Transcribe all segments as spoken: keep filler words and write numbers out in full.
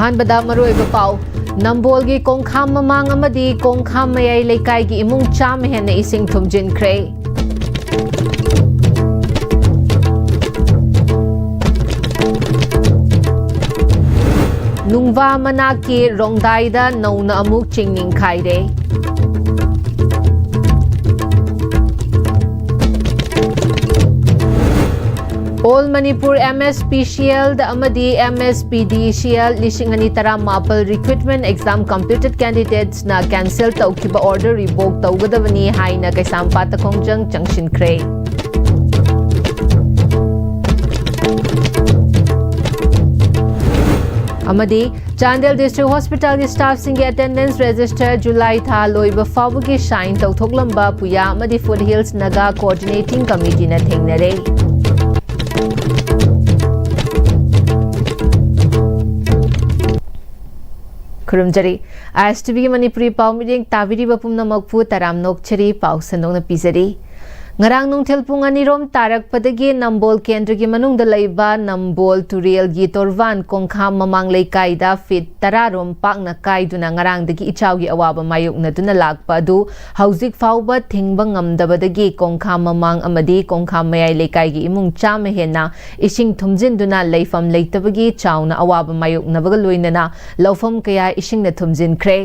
ꯑꯍꯥꯟꯕꯗ ꯃꯔꯨꯑꯣꯏꯕ ꯄꯥꯎ꯫ ꯅꯝꯕꯣꯜꯒꯤ ꯀꯣꯡꯈꯥꯝ ꯃꯃꯥꯡ ꯑꯃꯗꯤ ꯀꯣꯡꯈꯥꯝ ꯃꯌꯥꯏ ꯂꯩꯀꯥꯏꯒꯤ ꯏꯃꯨꯡ ꯆꯥꯝꯃ ꯍꯦꯟꯅ ꯏꯁꯤꯡ ꯊꯨꯝꯖꯤꯟꯈ꯭ꯔꯦ꯫ ꯅꯨꯡꯕꯥ ꯃꯅꯥꯛꯀꯤ ꯔꯣꯡꯗꯥꯏꯗ ꯅꯧꯅ ꯑꯃꯨꯛ ꯆꯤꯡ ꯅꯤꯡꯈꯥꯏꯔꯦ꯫ All Manipur M S P C L ꯑꯃꯗꯤ M S P D C L ꯂꯤꯁꯤꯡ ꯑꯅꯤ ꯇꯔꯥꯃꯥꯄꯜ recruitment exam completed candidatesꯅ cancel ꯇꯧꯈꯤꯕ order revoke ꯇꯧꯒꯗꯕꯅꯤ ꯍꯥꯏꯅ ꯀꯩꯁꯥꯝꯄꯥꯠꯇ ꯈꯣꯡꯖꯪ ꯆꯪꯁꯤꯟꯈ꯭ꯔꯦ꯫ ꯑꯃꯗꯤ Chandel District Hospitalꯒꯤ staffꯁꯤꯡꯒꯤ attendance register July ꯊꯥ ꯂꯣꯏꯕ ꯐꯥꯎꯕꯒꯤ sign ꯇꯧꯊꯣꯛꯂꯝꯕ ꯄꯨꯌꯥ ꯑꯃꯗꯤ Foothills Naga Coordinating Committeeꯅ ꯊꯦꯡꯅꯔꯦ꯫ ꯈꯨꯔꯨꯝꯖꯔꯤ꯫ ISTVꯒꯤ ꯃꯅꯤꯄꯨꯔꯤ ꯄꯥꯎ ꯃꯤꯠꯌꯦꯡ ꯇꯥꯕꯤꯔꯤꯕ ꯄꯨꯝꯅꯃꯛꯄꯨ ꯇꯔꯥꯝꯅ ꯑꯣꯛꯆꯔꯤ꯫ ꯄꯥꯎ ꯁꯟꯗꯣꯛꯅ ꯄꯤꯖꯔꯤ꯫ ꯉꯔꯥꯡ ꯅꯨꯡꯊꯤꯜ ꯄꯨꯡ ꯑꯅꯤꯔꯣꯝ ꯇꯥꯔꯛꯄꯗꯒꯤ ꯅꯝꯕꯣꯜ ꯀꯦꯟꯗ꯭ꯔꯒꯤ ꯃꯅꯨꯡꯗ ꯂꯩꯕ ꯅꯝꯕꯣꯜ ꯇꯨꯔꯦꯜꯒꯤ ꯇꯣꯔꯕꯥꯟ ꯀꯣꯡꯈꯥꯝ ꯃꯃꯥꯡ ꯂꯩꯀꯥꯏꯗ feet ꯇꯔꯥꯔꯣꯝ ꯄꯥꯛꯅ ꯀꯥꯏꯗꯨꯅ ꯉꯔꯥꯡꯗꯒꯤ ꯏꯆꯥꯎꯒꯤ ꯑꯋꯥꯕ ꯃꯥꯌꯣꯛꯅꯗꯨꯅ ꯂꯥꯛꯄ ꯑꯗꯨ ꯍꯧꯖꯤꯛ ꯐꯥꯎꯕ ꯊꯤꯡꯕ ꯉꯝꯗꯕꯗꯒꯤ ꯀꯣꯡꯈꯥꯝ ꯃꯃꯥꯡ ꯑꯃꯗꯤ ꯀꯣꯡꯈꯥꯝ ꯃꯌꯥꯏ ꯂꯩꯀꯥꯏꯒꯤ ꯏꯃꯨꯡ ꯆꯥꯝꯃ ꯍꯦꯟꯅ ꯏꯁꯤꯡ ꯊꯨꯝꯖꯤꯟꯗꯨꯅ ꯂꯩꯐꯝ ꯂꯩꯇꯕꯒꯤ ꯆꯥꯎꯅ ꯑꯋꯥꯕ ꯃꯥꯌꯣꯛꯅꯕꯒ ꯂꯣꯏꯅꯅ ꯂꯧꯐꯝ ꯀꯌꯥ ꯏꯁꯤꯡꯅ ꯊꯨꯝꯖꯤꯟꯈ꯭ꯔꯦ꯫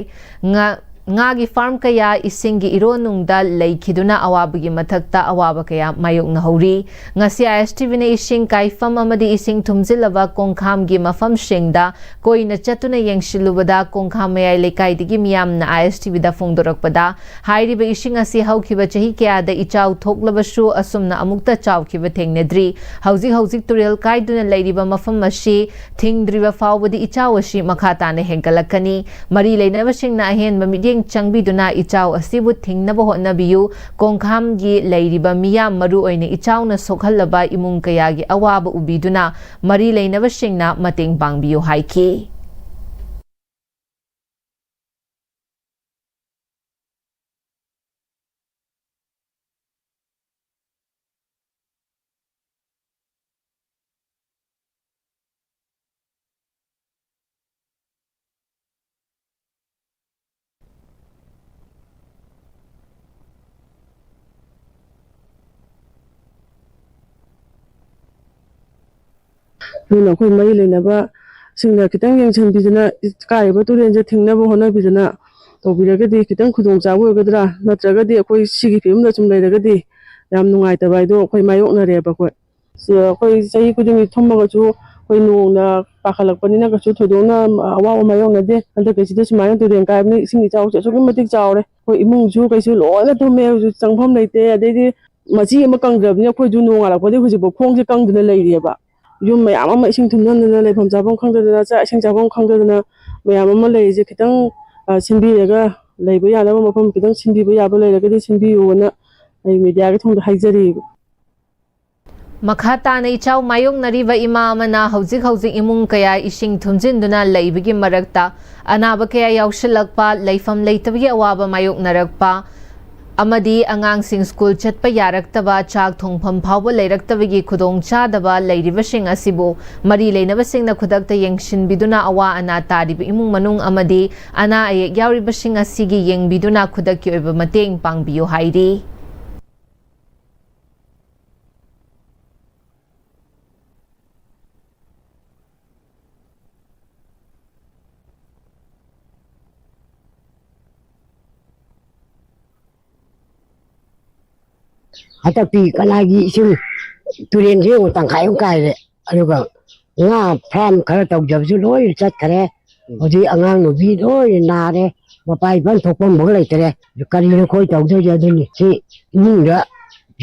ꯉꯥ-, ꯉꯥꯒꯤ farm ꯀꯌꯥ ꯏꯁꯤꯡꯒꯤ ꯏꯔꯣꯟꯅꯨꯡꯗ ꯂꯩꯈꯤꯗꯨꯅ ꯑꯋꯥꯕꯒꯤ ꯃꯊꯛꯇ ꯑꯋꯥꯕ ꯀꯌꯥ ꯃꯥꯌꯣꯛꯅꯍꯧꯔꯤ꯫ ꯉꯁꯤ ISTVꯅ ꯏꯁꯤꯡ ꯀꯥꯏꯐꯝ ꯑꯃꯗꯤ ꯏꯁꯤꯡ ꯊꯨꯝꯖꯤꯜꯂꯕ ꯀꯣꯡꯈꯥꯝꯒꯤ ꯃꯐꯝꯁꯤꯡꯗ ꯀꯣꯏꯅ ꯆꯠꯇꯨꯅ ꯌꯦꯡꯁꯤꯜꯂꯨꯕꯗ, ꯀꯣꯡꯈꯥꯝ ꯃꯌꯥꯏ ꯂꯩꯀꯥꯏꯗꯒꯤ ꯃꯤꯌꯥꯝꯅ ISTVꯗ ꯐꯣꯡꯗꯣꯔꯛꯄꯗ, ꯍꯥꯏꯔꯤꯕ ꯏꯁꯤꯡ ꯑꯁꯤ ꯍꯧꯈꯤꯕ ꯆꯍꯤ ꯀꯌꯥꯗ ꯏꯆꯥꯎ ꯊꯣꯛꯂꯕꯁꯨ ꯑꯁꯨꯝꯅ ꯑꯃꯨꯛꯇ ꯆꯥꯎꯈꯤꯕ ꯊꯦꯡꯅꯗ꯭ꯔꯤ꯫ ꯍꯧꯖꯤꯛ ꯍꯧꯖꯤꯛ ꯇꯨꯔꯦꯜ ꯀꯥꯏꯗꯨꯅ ꯂꯩꯔꯤꯕ ꯃꯐꯝ ꯑꯁꯤ ꯊꯤꯡꯗ꯭ꯔꯤꯕ ꯐꯥꯎꯕꯗꯤ ꯏꯆꯥꯎ ꯑꯁꯤ ꯃꯈꯥ ꯇꯥꯅ ꯍꯦꯟꯒꯠꯂꯛꯀꯅꯤ꯫ ꯃꯔꯤ ꯂꯩꯅꯕꯁꯤꯡꯅ ꯑꯍꯦꯟꯕ ꯃꯤꯠꯌꯦꯡ ꯆꯪꯕꯤꯗꯨꯅ ꯏꯆꯥꯎ ꯑꯁꯤꯕꯨ ꯊꯤꯡꯅꯕ ꯍꯣꯠꯅꯕꯤꯌꯨ꯫ ꯀꯣꯡꯈꯥꯝꯒꯤ ꯂꯩꯔꯤꯕ ꯃꯤꯌꯥꯝ, ꯃꯔꯨꯑꯣꯏꯅ ꯏꯆꯥꯎꯅ ꯁꯣꯛꯍꯜꯂꯕ ꯏꯃꯨꯡ ꯀꯌꯥꯒꯤ ꯑꯋꯥꯕ ꯎꯕꯤꯗꯨꯅ ꯃꯔꯤ ꯂꯩꯅꯕꯁꯤꯡꯅ ꯃꯇꯦꯡ ꯄꯥꯡꯕꯤꯌꯨ ꯍꯥꯏꯈꯤ꯫ ꯑꯗꯨꯅ ꯑꯩꯈꯣꯏ ꯃꯔꯤ ꯂꯩꯅꯕꯁꯤꯡꯅ ꯈꯤꯇꯪ ꯌꯦꯡꯁꯤꯟꯕꯤꯗꯅ, ꯀꯥꯏꯔꯤꯕ ꯇꯨꯔꯦꯟꯁꯦ ꯊꯤꯡꯅꯕ ꯍꯣꯠꯅꯕꯤꯗꯅ ꯇꯧꯕꯤꯔꯒꯗꯤ ꯈꯤꯇꯪ ꯈꯨꯗꯣꯡꯆꯥꯕ ꯑꯣꯏꯒꯗ꯭ꯔꯥ? ꯅꯠꯇ꯭ꯔꯒꯗꯤ ꯑꯩꯈꯣꯏ ꯁꯤꯒꯤ ꯐꯤꯕꯝꯗ ꯁꯨꯝ ꯂꯩꯔꯒꯗꯤ ꯌꯥꯝ ꯅꯨꯡꯉꯥꯏꯇꯕ ꯍꯥꯏꯗꯣ ꯑꯩꯈꯣꯏ ꯃꯥꯌꯣꯛꯅꯔꯦꯕ꯫ ꯑꯩꯈꯣꯏ, ꯑꯩꯈꯣꯏ ꯆꯍꯤ ꯈꯨꯗꯤꯡꯒꯤ ꯊꯨꯝꯃꯒꯁꯨ ꯑꯩꯈꯣꯏ ꯅꯣꯡꯅ ꯄꯥꯈꯠꯂꯛꯄꯅꯤꯅ ꯀꯩꯁꯨ ꯊꯣꯏꯗꯣꯛꯅ ꯑꯋꯥꯕ ꯃꯥꯌꯣꯛꯅꯗꯦ꯫ ꯍꯟꯗꯛꯀꯤꯁꯤꯗ ꯁꯨꯃꯥꯏꯅ ꯇꯨꯔꯦꯟ ꯀꯥꯏꯕꯅꯤ, ꯏꯁꯤꯡ ꯏꯆꯥꯎꯁꯦ ꯑꯁꯨꯛꯀꯤ ꯃꯇꯤꯛ ꯆꯥꯎꯔꯦ꯫ ꯑꯩꯈꯣꯏ ꯏꯃꯨꯡꯁꯨ ꯀꯩꯁꯨ ꯂꯣꯏꯅ ꯊꯨꯝꯃꯦ, ꯍꯧꯖꯤꯛ ꯆꯪꯐꯝ ꯂꯩꯇꯦ꯫ ꯑꯗꯩꯗꯤ ꯃꯆꯤ ꯑꯃ ꯀꯪꯗ꯭ꯔꯕꯅꯤꯅ ꯑꯩꯈꯣꯏꯁꯨ ꯅꯣꯡꯉꯥꯜꯂꯛꯄꯗꯒꯤ ꯍꯧꯖꯤꯛꯐꯥꯎ ꯈꯣꯡꯁꯦ ꯀꯪꯗꯅ ꯂꯩꯔꯤꯑꯕ꯫ ꯌꯨꯝ ꯃꯌꯥꯝ ꯑꯃ ꯏꯁꯤꯡ ꯊꯨꯝꯅꯗꯅ, ꯂꯩꯐꯝ ꯆꯥꯐꯝ ꯈꯪꯗꯗꯅ, ꯆꯥꯛ ꯏꯁꯤꯡ ꯆꯥꯐꯝ ꯈꯪꯗꯗꯅ ꯃꯌꯥꯝ ꯑꯃ ꯂꯩꯔꯤꯁꯦ, ꯈꯤꯇꯪ, ꯑ, ꯁꯤꯟꯕꯤꯔꯒ, ꯂꯩꯕ ꯌꯥꯅꯕ ꯃꯐꯝ ꯈꯤꯇꯪ ꯁꯤꯟꯕꯤꯕ ꯌꯥꯕ ꯂꯩꯔꯒꯗꯤ ꯁꯤꯟꯕꯤꯌꯨꯅ ꯑꯩ ꯃꯦꯗꯤꯌꯥꯒꯤ ꯊꯣꯡꯗ ꯍꯥꯏꯖꯔꯤꯕ꯫ ꯃꯈꯥ ꯇꯥꯅ ꯏꯆꯥꯎ ꯃꯥꯌꯣꯛꯅꯔꯤꯕ ꯏꯃꯥ ꯑꯃꯅ ꯍꯧꯖꯤꯛ ꯍꯧꯖꯤꯛ ꯏꯃꯨꯡ ꯀꯌꯥ ꯏꯁꯤꯡ ꯊꯨꯝꯖꯤꯟꯗꯨꯅ ꯂꯩꯕꯒꯤ ꯃꯔꯛꯇ ꯑꯅꯥꯕ ꯀꯌꯥ ꯌꯥꯎꯁꯤꯜꯂꯛꯄ, ꯂꯩꯐꯝ ꯂꯩꯇꯕꯒꯤ ꯑꯋꯥꯕ ꯃꯥꯌꯣꯛꯅꯔꯛꯄ ꯑꯃꯗꯤ ꯑꯉꯥꯡꯁꯤꯡ ꯁ꯭ꯀꯨꯜ ꯆꯠꯄ ꯌꯥꯔꯛꯇꯕ, ꯆꯥꯛ ꯊꯣꯡꯐꯝ ꯐꯥꯎꯕ ꯂꯩꯔꯛꯇꯕꯒꯤ ꯈꯨꯗꯣꯡꯆꯥꯗꯕ ꯂꯩꯔꯤꯕꯁꯤꯡ ꯑꯁꯤꯕꯨ ꯃꯔꯤ ꯂꯩꯅꯕꯁꯤꯡꯅ ꯈꯨꯗꯛꯇ ꯌꯦꯡꯁꯤꯟꯕꯤꯗꯨꯅ ꯑꯋꯥ ꯑꯅꯥ ꯇꯥꯔꯤꯕ ꯏꯃꯨꯡ ꯃꯅꯨꯡ ꯑꯃꯗꯤ ꯑꯅꯥ ꯑꯌꯦꯛ ꯌꯥꯎꯔꯤꯕꯁꯤꯡ ꯑꯁꯤꯒꯤ ꯌꯦꯡꯕꯤꯗꯨꯅ ꯈꯨꯗꯛꯀꯤ ꯑꯣꯏꯕ ꯃꯇꯦꯡ ꯄꯥꯡꯕꯤꯌꯨ ꯍꯥꯏꯔꯤ꯫ ꯍꯟꯗꯛꯇꯤ ꯀꯅꯥꯒꯤ ꯏꯁꯤꯡ, ꯇꯨꯔꯦꯟꯁꯦ ꯌꯦꯡꯉꯨ, ꯇꯪꯈꯥꯏ ꯑꯃ ꯀꯥꯏꯔꯦ꯫ ꯑꯗꯨꯒ ꯉꯥ ꯐꯥꯔꯝ ꯈꯔ ꯇꯧꯖꯕꯁꯨ ꯂꯣꯏ ꯆꯠꯈ꯭ꯔꯦ꯫ ꯍꯧꯖꯤꯛ ꯑꯉꯥꯡ ꯅꯨꯕꯤ ꯂꯣꯏ ꯅꯥꯔꯦ, ꯃꯄꯥ ꯏꯄꯥ ꯊꯣꯛꯐꯝ ꯑꯃ ꯂꯩꯇ꯭ꯔꯦ꯫ ꯀꯔꯤꯅꯣ ꯑꯩꯈꯣꯏ ꯇꯧꯗꯣꯏꯁꯦ? ꯑꯗꯨꯅꯤ ꯁꯤ ꯏꯃꯨꯡꯗ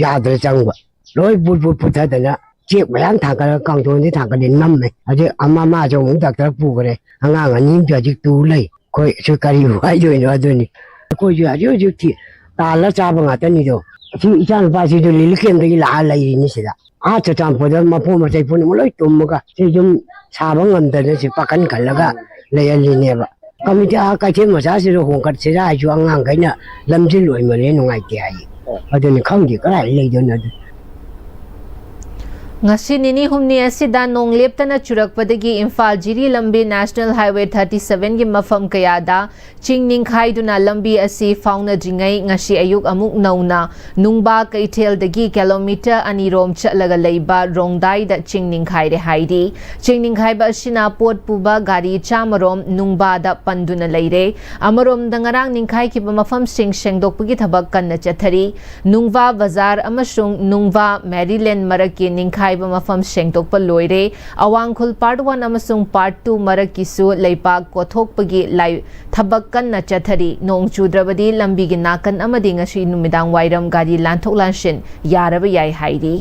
ꯌꯥꯗ꯭ꯔꯦ ꯆꯪꯕ꯫ ꯂꯣꯏ ꯕꯨꯠ ꯕꯨꯠ ꯄꯨꯊꯗꯅ ꯆꯦꯛ ꯃꯌꯥꯝ ꯊꯥꯡꯒꯠꯂꯒ ꯀꯥꯡꯊꯣꯟꯁꯦ ꯊꯥꯡꯒꯠꯂꯦ, ꯅꯝꯃꯦ꯫ ꯍꯧꯖꯤꯛ ꯑꯃ ꯃꯥꯁꯨ ꯑꯃꯨꯛ ꯗꯥꯛꯇꯔ ꯄꯨꯈ꯭ꯔꯦ꯫ ꯑꯉꯥꯡ ꯑꯅꯤ ꯑꯃꯁꯨ ꯍꯧꯖꯤꯛ ꯇꯨ ꯂꯩ꯫ ꯑꯩꯈꯣꯏ ꯁꯤ ꯀꯔꯤ ꯍꯥꯏꯗꯣꯏꯅꯣ? ꯑꯗꯨꯅꯤ ꯑꯩꯈꯣꯏꯁꯨ ꯍꯧꯖꯤꯛ ꯍꯧꯖꯤꯛꯇꯤ ꯇꯥꯜꯂ ꯆꯥꯕ ꯉꯥꯛꯇꯅꯤꯗꯣ꯫ ꯁꯤ ꯏꯆꯥ ꯅꯨꯄꯥꯁꯤꯁꯨ ꯂꯤꯂꯤ ꯀꯦꯝꯗꯒꯤ ꯂꯥꯛꯑ ꯂꯩꯔꯤꯅꯤ ꯁꯤꯗ꯫ ꯑꯥ ꯆꯨꯔꯆꯥꯟꯄꯨꯔꯗ ꯃꯄꯣ ꯃꯆꯩ ꯄꯨꯝꯅꯃꯛ ꯂꯣꯏ ꯇꯨꯝꯃꯒ ꯁꯤ ꯌꯨꯝ ꯁꯥꯕ ꯉꯝꯗꯅ ꯁꯤ ꯄꯥꯈꯟ ꯈꯜꯂꯒ ꯂꯩꯍꯜꯂꯤꯅꯦꯕ꯫ ꯀꯃꯤꯇꯤ ꯑꯥ ꯀꯩꯊꯦꯜ ꯃꯆꯥꯁꯤꯗ ꯍꯣꯡꯒꯠꯁꯤꯔꯥ ꯍꯥꯏꯁꯨ ꯑꯉꯥꯡꯈꯩꯅ ꯂꯝꯁꯤ ꯂꯣꯏꯃꯜꯂꯦ, ꯅꯨꯡꯉꯥꯏꯇꯦ ꯍꯥꯏꯌꯦ꯫ ꯑꯗꯨꯅꯤ ꯈꯪꯗꯦ ꯀꯗꯥꯏ ꯂꯩꯗꯣꯏꯅꯣ ꯑꯗꯨ꯫ ꯉꯁꯤ ꯅꯤꯅꯤ ꯍꯨꯝꯅꯤ ꯑꯁꯤꯗ ꯅꯣꯡ ꯂꯦꯞꯇꯅ ꯆꯨꯔꯛꯄꯗꯒꯤ ꯏꯝꯐꯥꯜ ꯖꯤꯔꯤ ꯂꯝꯕꯤ National Highway thirty seven ꯒꯤ ꯃꯐꯝ ꯀꯌꯥꯗ ꯆꯤꯡ ꯅꯤꯡꯈꯥꯏꯗꯨꯅ ꯂꯝꯕꯤ ꯑꯁꯤ ꯐꯥꯎꯅꯗ꯭ꯔꯤꯉꯩ ꯉꯁꯤ ꯑꯌꯨꯛ ꯑꯃꯨꯛ ꯅꯧꯅ ꯅꯨꯡꯕꯥ ꯀꯩꯊꯦꯜꯗꯒꯤ ꯀꯤꯂꯣꯃꯤꯇꯔ ꯑꯅꯤ ꯔꯣꯝ ꯆꯠꯂꯒ ꯂꯩꯕ ꯔꯣꯡꯗꯥꯏꯗ ꯆꯤꯡ ꯅꯤꯡꯈꯥꯏꯔꯦ ꯍꯥꯏꯔꯤ꯫ ꯆꯤꯡ ꯅꯤꯡꯈꯥꯏꯕ ꯑꯁꯤꯅ ꯄꯣꯠ ꯄꯨꯕ ꯒꯥꯔꯤ ꯆꯥꯝꯃ ꯔꯣꯝ ꯅꯨꯡꯕꯥꯗ ꯄꯟꯗꯨꯅ ꯂꯩꯔꯦ꯫ ꯑꯃꯔꯣꯝꯗ ꯉꯔꯥꯡ ꯅꯤꯡꯈꯥꯏꯈꯤꯕ ꯃꯐꯝꯁꯤꯡ ꯁꯦꯡꯗꯣꯛꯄꯒꯤ ꯊꯕꯛ ꯀꯟꯅ ꯆꯠꯊꯔꯤ꯫ ꯅꯨꯡꯕꯥ ꯕꯖꯥꯔ ꯑꯃꯁꯨꯡ ꯅꯨꯡꯕꯥ ꯃꯦꯔꯤꯂꯦꯟ ꯃꯔꯛꯀꯤ ꯅꯤꯡꯈꯥꯏꯕ ꯃꯐꯝ ꯁꯦꯡꯗꯣꯛꯄ ꯂꯣꯏꯔꯦ꯫ ꯑꯋꯥꯡꯈꯨꯜ Part one ꯑꯃꯁꯨꯡ Part two ꯃꯔꯛꯀꯤꯁꯨ ꯂꯩꯕꯥꯛ ꯀꯣꯊꯣꯛꯄꯒꯤ ꯂꯥꯏ-, ꯊꯕꯛ ꯀꯟꯅ ꯆꯠꯊꯔꯤ꯫ ꯅꯣꯡ ꯆꯨꯗ꯭ꯔꯕꯗꯤ ꯂꯝꯕꯤꯒꯤ ꯅꯥꯀꯟ ꯑꯃꯗꯤ ꯉꯁꯤ ꯅꯨꯃꯤꯗꯥꯡ ꯋꯥꯏꯔꯝ ꯒꯥꯔꯤ ꯂꯥꯟꯊꯣꯛ ꯂꯥꯟꯁꯤꯟ ꯌꯥꯔꯕ ꯌꯥꯏ ꯍꯥꯏꯔꯤ꯫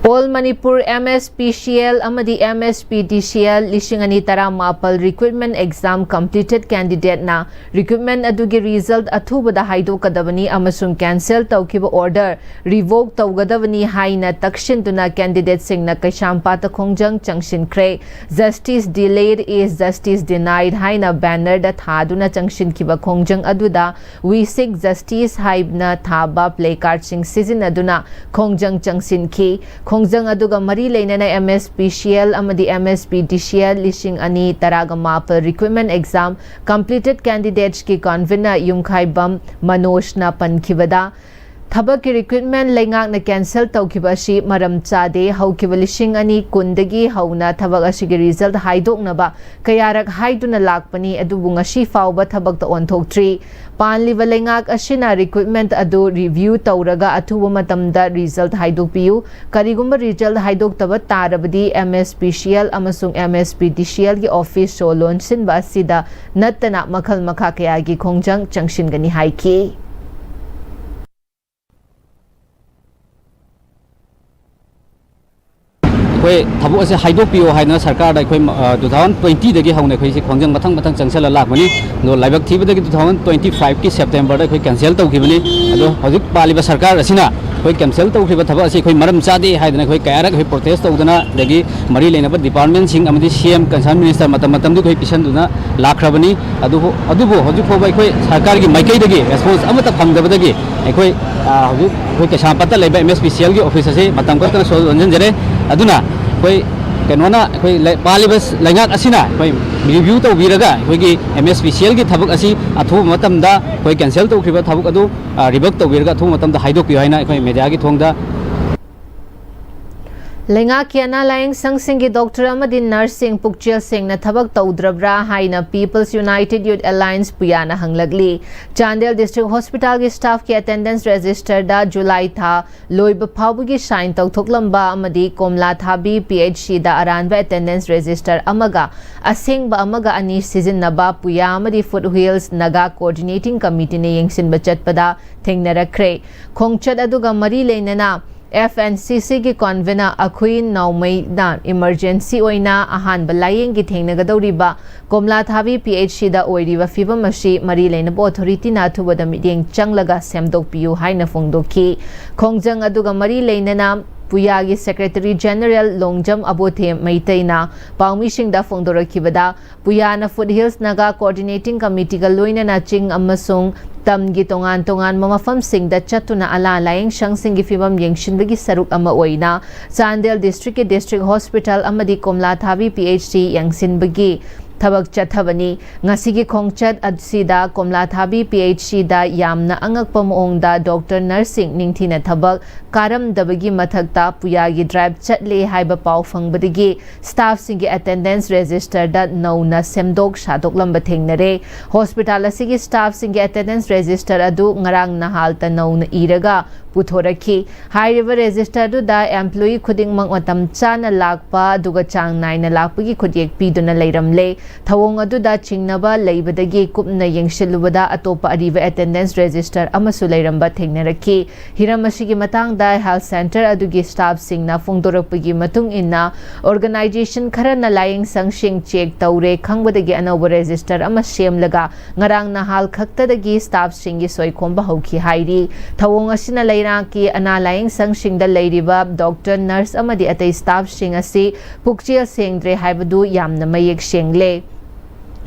All Manipur MSPCL ꯑꯃꯗꯤ MSPDCL ꯂꯤꯁꯤꯡ ꯑꯅꯤ ꯇꯔꯥꯃꯥꯄꯜ recruitment exam completed candidateꯅ recruitment ꯑꯗꯨꯒꯤ result ꯑꯊꯨꯕꯗ ꯍꯥꯏꯗꯣꯛꯀꯗꯕꯅꯤ ꯑꯃꯁꯨꯡ cancel ꯇꯧꯈꯤꯕ order revoke ꯇꯧꯒꯗꯕꯅꯤ ꯍꯥꯏꯅ ꯇꯛꯁꯤꯟꯗꯨꯅ candidateꯁꯤꯡꯅ ꯀꯩꯁꯥꯝꯄꯥꯠꯇ ꯈꯣꯡꯖꯪ ꯆꯪꯁꯤꯟꯈ꯭ꯔꯦ꯫ "Justice delayed is justice denied" ꯍꯥꯏꯅ bannerꯗ ꯊꯥꯗꯨꯅ ꯆꯪꯁꯤꯟꯈꯤꯕ ꯈꯣꯡꯖꯪ ꯑꯗꯨꯗ "We seek justice" ꯍꯥꯏꯅ ꯊꯥꯕ placardꯁꯤꯡ ꯁꯤꯖꯤꯟꯅꯗꯨꯅ ꯈꯣꯡꯖꯪ ꯆꯪꯁꯤꯟꯈꯤ꯫ ꯈꯣꯡꯖꯪ ꯑꯗꯨꯒ ꯃꯔꯤ ꯂꯩꯅꯅ MSPCL ꯑꯃꯗꯤ MSPDCL ꯂꯤꯁꯤꯡ ꯑꯅꯤ ꯇꯔꯥꯒ ꯃꯥꯄꯜ recruitment exam completed candidatesꯀꯤ convener ꯌꯨꯝꯈꯥꯏꯕꯝ ꯃꯅꯣꯖꯅ ꯄꯟꯈꯤꯕꯗ, ꯊꯕꯛꯀꯤ recruitment ꯂꯩꯉꯥꯛꯅ cancel ꯇꯧꯈꯤꯕ ꯑꯁꯤ ꯃꯔꯝ ꯆꯥꯗꯦ꯫ ꯍꯧꯈꯤꯕ ꯂꯤꯁꯤꯡ ꯑꯅꯤ ꯀꯨꯟꯗꯒꯤ ꯍꯧꯅ ꯊꯕꯛ ꯑꯁꯤꯒꯤ result ꯍꯥꯏꯗꯣꯛꯅꯕ ꯀꯌꯥꯔꯛ ꯍꯥꯏꯗꯨꯅ ꯂꯥꯛꯄꯅꯤ, ꯑꯗꯨꯕꯨ ꯉꯁꯤ ꯐꯥꯎꯕ ꯊꯕꯛꯇ ꯑꯣꯟꯊꯣꯛꯇ꯭ꯔꯤ꯫ ꯄꯥꯟꯂꯤꯕ ꯂꯩꯉꯥꯛ ꯑꯁꯤꯅ recruitment ꯑꯗꯨ review ꯇꯧꯔꯒ ꯑꯊꯨꯕ ꯃꯇꯝꯗ result ꯍꯥꯏꯗꯣꯛꯄꯤꯌꯨ꯫ ꯀꯔꯤꯒꯨꯝꯕ result ꯍꯥꯏꯗꯣꯛꯇꯕ ꯇꯥꯔꯕꯗꯤ MSPCL ꯑꯃꯁꯨꯡ MSPDCLꯒꯤ office show ꯂꯣꯟꯁꯤꯟꯕ ꯑꯁꯤꯗ ꯅꯠꯇꯅ ꯃꯈꯜ ꯃꯈꯥ ꯀꯌꯥꯒꯤ ꯈꯣꯡꯖꯪ ꯆꯪꯁꯤꯟꯒꯅꯤ ꯍꯥꯏꯈꯤ꯫ ꯑꯩꯈꯣꯏ ꯊꯕꯛ ꯑꯁꯦ ꯍꯥꯏꯗꯣꯛꯄꯤꯌꯣ ꯍꯥꯏꯗꯅ ꯁꯔꯀꯥꯔꯗ ꯑꯩꯈꯣꯏ, ꯑ, two thousand twentyꯗꯒꯤ ꯍꯧꯅ ꯑꯩꯈꯣꯏꯁꯦ ꯈꯣꯡꯖꯪ ꯃꯊꯪ ꯃꯊꯪ ꯆꯪꯁꯜꯂ ꯂꯥꯛꯄꯅꯤ꯫ ꯑꯗꯣ ꯂꯥꯏꯕꯛ ꯊꯤꯕꯗꯒꯤ two thousand twenty fiveꯀꯤ Septemberꯗ ꯑꯩꯈꯣꯏ cancel ꯇꯧꯈꯤꯕꯅꯤ꯫ ꯑꯗꯣ ꯍꯧꯖꯤꯛ ꯄꯥꯜꯂꯤꯕ ꯁꯔꯀꯥꯔ ꯑꯁꯤꯅ ꯑꯩꯈꯣꯏ ꯀꯦꯟꯁꯦꯜ ꯇꯧꯈ꯭ꯔꯤꯕ ꯊꯕꯛ ꯑꯁꯤ ꯑꯩꯈꯣꯏ ꯃꯔꯝ ꯆꯥꯗꯦ ꯍꯥꯏꯗꯅ ꯑꯩꯈꯣꯏ ꯀꯌꯥꯔꯛ ꯑꯩꯈꯣꯏ ꯄ꯭ꯔꯣꯇꯦꯁ ꯇꯧꯗꯅ, ꯑꯗꯒꯤ ꯃꯔꯤ ꯂꯩꯅꯕ ꯗꯤꯄꯥꯔꯠꯃꯦꯟꯁꯤꯡ ꯑꯃꯗꯤ ꯁꯤ ꯑꯦꯝ, ꯀꯟꯁꯔꯟ ꯃꯤꯅꯤꯁꯇꯔ ꯃꯇꯝ ꯃꯇꯝꯗꯨ ꯑꯩꯈꯣꯏ ꯄꯤꯁꯟꯗꯨꯅ ꯂꯥꯛꯈ꯭ꯔꯕꯅꯤ꯫ ꯑꯗꯨꯕꯨ ꯑꯗꯨꯕꯨ ꯍꯧꯖꯤꯛ ꯐꯥꯎꯕ ꯑꯩꯈꯣꯏ ꯁꯔꯀꯥꯔꯒꯤ ꯃꯥꯏꯀꯩꯗꯒꯤ ꯔꯦꯁꯄꯣꯟꯁ ꯑꯃꯠꯇ ꯐꯪꯗꯕꯗꯒꯤ ꯑꯩꯈꯣꯏ, ꯑ, ꯍꯧꯖꯤꯛ ꯑꯩꯈꯣꯏ ꯀꯩꯁꯥꯝꯄꯥꯠꯇ ꯂꯩꯕ ꯑꯦꯝ ꯑꯦꯁ ꯄꯤ ꯁꯤ ꯑꯦꯜꯒꯤ ꯑꯣꯐꯤꯁ ꯑꯁꯤ ꯃꯇꯝ ꯈꯛꯇꯅ ꯁꯣ ꯂꯣꯟꯁꯤꯟꯖꯔꯦ꯫ ꯑꯗꯨꯅ ꯑꯩꯈꯣꯏ ꯀꯩꯅꯣꯅ, ꯑꯩꯈꯣꯏ ꯂꯩ-, ꯄꯥꯜꯂꯤꯕ ꯂꯩꯉꯥꯛ ꯑꯁꯤꯅ ꯑꯩꯈꯣꯏ ꯔꯤꯚ꯭ꯌꯨ ꯇꯧꯕꯤꯔꯒ ꯑꯩꯈꯣꯏꯒꯤ ꯑꯦꯝ ꯑꯦꯁ ꯄꯤ ꯁꯤ ꯑꯦꯜꯒꯤ ꯊꯕꯛ ꯑꯁꯤ ꯑꯊꯨꯕ ꯃꯇꯝꯗ ꯑꯩꯈꯣꯏ ꯀꯦꯟꯁꯦꯜ ꯇꯧꯈ꯭ꯔꯤꯕ ꯊꯕꯛ ꯑꯗꯨ, ꯑ, ꯔꯤꯚꯔꯠ ꯇꯧꯕꯤꯔꯒ ꯑꯊꯨꯕ ꯃꯇꯝꯗ ꯍꯥꯏꯗꯣꯛꯄꯤꯌꯨ ꯍꯥꯏꯅ ꯑꯩꯈꯣꯏ ꯃꯦꯗꯤꯌꯥꯒꯤ ꯊꯣꯡꯗ꯫ ꯂꯩꯉꯥꯛꯀꯤ ꯑꯅꯥ ꯂꯥꯌꯦꯡ ꯁꯪꯁꯤꯡꯒꯤ ꯗꯣꯛꯇꯔ ꯑꯃꯗꯤ ꯅꯔꯁꯁꯤꯡ ꯄꯨꯛꯆꯦꯜ ꯁꯦꯡꯅ ꯊꯕꯛ ꯇꯧꯗ꯭ꯔꯕ꯭ꯔꯥ ꯍꯥꯏꯅ People's United Youth Alliance ꯄꯨꯌꯥꯅ ꯍꯪꯂꯛꯂꯤ꯫ ꯆꯥꯟꯗꯦꯜ ꯗꯤꯁꯇ꯭ꯔꯤꯛ ꯍꯣꯁꯄꯤꯇꯥꯜꯒꯤ ꯁ꯭ꯇꯥꯐꯀꯤ ꯑꯦꯇꯦꯟꯗꯦꯟꯁ ꯔꯦꯖꯤꯁꯇꯔꯗ ꯖꯨꯂꯥꯏ ꯊꯥ ꯂꯣꯏꯕ ꯐꯥꯎꯕꯒꯤ ꯁꯥꯏꯟ ꯇꯧꯊꯣꯛꯂꯝꯕ ꯑꯃꯗꯤ ꯀꯣꯝꯂꯥ ꯊꯥꯕꯤ ꯄꯤ ꯑꯩꯆ ꯁꯤꯗ ꯑꯔꯥꯟꯕ ꯑꯦꯇꯦꯟꯗꯦꯟꯁ ꯔꯦꯖꯤꯁꯇꯔ ꯑꯃꯒ ꯑꯁꯦꯡꯕ ꯑꯃꯒ ꯑꯅꯤ ꯁꯤꯖꯤꯟꯅꯕ ꯄꯨꯌꯥ ꯑꯃꯗꯤ ꯐꯨꯠ ꯍꯤꯜꯁ ꯅꯥꯒꯥ ꯀꯣꯑꯣꯔꯗꯤꯅꯦꯇꯤꯡ ꯀꯃꯤꯇꯤꯅ ꯌꯦꯡꯁꯤꯟꯕ ꯆꯠꯄꯗ ꯊꯦꯡꯅꯔꯛꯈ꯭ꯔꯦ꯫ ꯈꯣꯡꯆꯠ ꯑꯗꯨꯒ ꯃꯔꯤ ꯂꯩꯅꯅ ꯑꯦꯐ ꯑꯦꯟ ꯁꯤ ꯁꯤꯒꯤ ꯀꯣꯟꯚꯦꯅꯔ ꯑꯈꯨꯏ ꯅꯥꯎꯃꯩꯅ ꯏꯃꯔꯖꯦꯟꯁꯤ ꯑꯣꯏꯅ ꯑꯍꯥꯟꯕ ꯂꯥꯌꯦꯡꯒꯤ ꯊꯦꯡꯅꯒꯗꯧꯔꯤꯕ ꯀꯣꯝꯂꯥ ꯊꯥꯕꯤ ꯄꯤ ꯑꯩꯆ ꯁꯤꯗ ꯑꯣꯏꯔꯤꯕ ꯐꯤꯕꯝ ꯑꯁꯤ ꯃꯔꯤ ꯂꯩꯅꯕ ꯑꯣꯊꯣꯔꯤꯇꯤꯅ ꯑꯊꯨꯕꯗ ꯃꯤꯠꯌꯦꯡ ꯆꯪꯂꯒ ꯁꯦꯝꯗꯣꯛꯄꯤꯌꯨ ꯍꯥꯏꯅ ꯐꯣꯡꯗꯣꯛꯈꯤ꯫ ꯈꯣꯡꯖꯪ ꯑꯗꯨꯒ ꯃꯔꯤ ꯂꯩꯅꯅ ꯄꯨꯌꯥꯒꯤ ꯁꯦꯀ꯭ꯔꯦꯇꯔꯤ ꯖꯦꯅꯔꯦꯜ ꯂꯣꯡꯖꯝ ꯑꯕꯣꯊꯦ ꯃꯩꯇꯩꯅ ꯄꯥꯎꯃꯤꯁꯤꯡꯗ ꯐꯣꯡꯗꯣꯔꯛꯈꯤꯕꯗ, ꯄꯨꯌꯥꯅ ꯐꯨꯠ ꯍꯤꯜꯁ ꯅꯥꯒꯥ ꯀꯣꯑꯣꯔꯗꯤꯅꯦꯇꯤꯡ ꯀꯃꯤꯇꯤꯒ ꯂꯣꯏꯅꯅ ꯆꯤꯡ ꯑꯃꯁꯨꯡ ꯇꯝꯒꯤ ꯇꯣꯉꯥꯟ ꯇꯣꯉꯥꯟꯕ ꯃꯐꯝꯁꯤꯡꯗ ꯆꯠꯇꯨꯅ ꯑꯅꯥ ꯂꯥꯌꯦꯡ ꯁꯪꯁꯤꯡꯒꯤ ꯐꯤꯕꯝ ꯌꯦꯡꯁꯤꯟꯕꯒꯤ ꯁꯔꯨꯛ ꯑꯃ ꯑꯣꯏꯅ ꯆꯥꯟꯗꯦꯜ ꯗꯤꯁꯇ꯭ꯔꯤꯛꯀꯤ ꯗꯤꯁꯇ꯭ꯔꯤꯛ ꯍꯣꯁꯄꯤꯇꯥꯜ ꯑꯃꯗꯤ ꯀꯣꯝꯂꯥ ꯊꯥꯕꯤ ꯄꯤ ꯑꯩꯆ ꯁꯤ ꯌꯦꯡꯁꯤꯟꯕꯒꯤ ꯊꯕꯛ ꯆꯠꯊꯕꯅꯤ꯫ ꯉꯁꯤꯒꯤ ꯈꯣꯡꯆꯠ ꯑꯁꯤꯗ ꯀꯣꯝꯂꯥ ꯊꯥꯕꯤ ꯄꯤ ꯑꯩꯆ ꯁꯤꯗ ꯌꯥꯝꯅ ꯑꯉꯛꯄ ꯃꯑꯣꯡꯗ ꯗꯣꯛꯇꯔ ꯅꯔꯁꯁꯤꯡ ꯅꯤꯡꯊꯤꯅ ꯊꯕꯛ ꯀꯥꯔꯝꯗꯕꯒꯤ ꯃꯊꯛꯇ ꯄꯨꯌꯥꯒꯤ ꯗ꯭ꯔꯥꯏꯚ ꯆꯠꯂꯦ ꯍꯥꯏꯕ ꯄꯥꯎ ꯐꯪꯕꯗꯒꯤ ꯁ꯭ꯇꯥꯐꯁꯤꯡꯒꯤ ꯑꯦꯇꯦꯟꯗꯦꯟꯁ ꯔꯦꯖꯤꯁꯇꯔꯗ ꯅꯧꯅ ꯁꯦꯝꯗꯣꯛ ꯁꯥꯗꯣꯛꯂꯝꯕ ꯊꯦꯡꯅꯔꯦ꯫ ꯍꯣꯁꯄꯤꯇꯥꯜ ꯑꯁꯤꯒꯤ ꯁ꯭ꯇꯥꯐꯁꯤꯡꯒꯤ ꯑꯦꯇꯦꯟꯗꯦꯟꯁ ꯔꯦꯖꯤꯁꯇꯔ ꯑꯗꯨ ꯉꯔꯥꯡ ꯅꯍꯥꯜꯇ ꯅꯧꯅ ꯏꯔꯒ ꯄꯨꯊꯣꯔꯛꯈꯤ꯫ ꯍꯥꯏꯔꯤꯕ ꯔꯦꯖꯤꯁꯇꯔꯗꯨꯗ ꯑꯦꯝꯄ꯭ꯂꯣꯌꯤ ꯈꯨꯗꯤꯡꯃꯛ ꯃꯇꯝ ꯆꯥꯅ ꯂꯥꯛꯄ ꯑꯗꯨꯒ ꯆꯥꯡ ꯅꯥꯏꯅ ꯂꯥꯛꯄꯒꯤ ꯈꯨꯠꯌꯦꯛ ꯄꯤꯗꯨꯅ ꯂꯩꯔꯝꯂꯦ꯫ ꯊꯧꯑꯣꯡ ꯑꯗꯨꯗ ꯆꯤꯡꯅꯕ ꯂꯩꯕꯗꯒꯤ ꯀꯨꯞꯅ ꯌꯦꯡꯁꯤꯜꯂꯨꯕꯗ ꯑꯇꯣꯞꯄ ꯑꯔꯤꯕ attendance register ꯑꯃꯁꯨ ꯂꯩꯔꯝꯕ ꯊꯦꯡꯅꯔꯛꯈꯤ꯫ ꯍꯤꯔꯝ ꯑꯁꯤꯒꯤ ꯃꯇꯥꯡꯗ health centre ꯑꯗꯨꯒꯤ staffꯁꯤꯡꯅ ꯐꯣꯡꯗꯣꯔꯛꯄꯒꯤ ꯃꯇꯨꯡ ꯏꯟꯅ, organisation ꯈꯔꯅ ꯂꯥꯏꯌꯦꯡꯁꯪꯁꯤꯡ check ꯇꯧꯔꯦ ꯈꯪꯕꯗꯒꯤ ꯑꯅꯧꯕ register ꯑꯃ ꯁꯦꯝꯂꯒ ꯉꯔꯥꯡ ꯅꯍꯥꯜ ꯈꯛꯇꯗꯒꯤ staffꯁꯤꯡꯒꯤ ꯁꯣꯏ ꯈꯣꯝꯕ ꯍꯧꯈꯤ ꯍꯥꯏꯔꯤ꯫ ꯊꯧꯑꯣꯡ ꯑꯁꯤꯅ ꯂꯩꯔꯥꯛꯀꯤ ꯑꯅꯥ ꯂꯥꯏꯌꯦꯡꯁꯪꯁꯤꯡꯗ ꯂꯩꯔꯤꯕ doctor, nurse ꯑꯃꯗꯤ ꯑꯇꯩ staffꯁꯤꯡ ꯑꯁꯤ ꯄꯨꯛꯆꯦꯜ ꯁꯦꯡꯗ꯭ꯔꯦ ꯍꯥꯏꯕꯗꯨ ꯌꯥꯝꯅ ꯃꯌꯦꯛ ꯁꯦꯡꯂꯦ꯫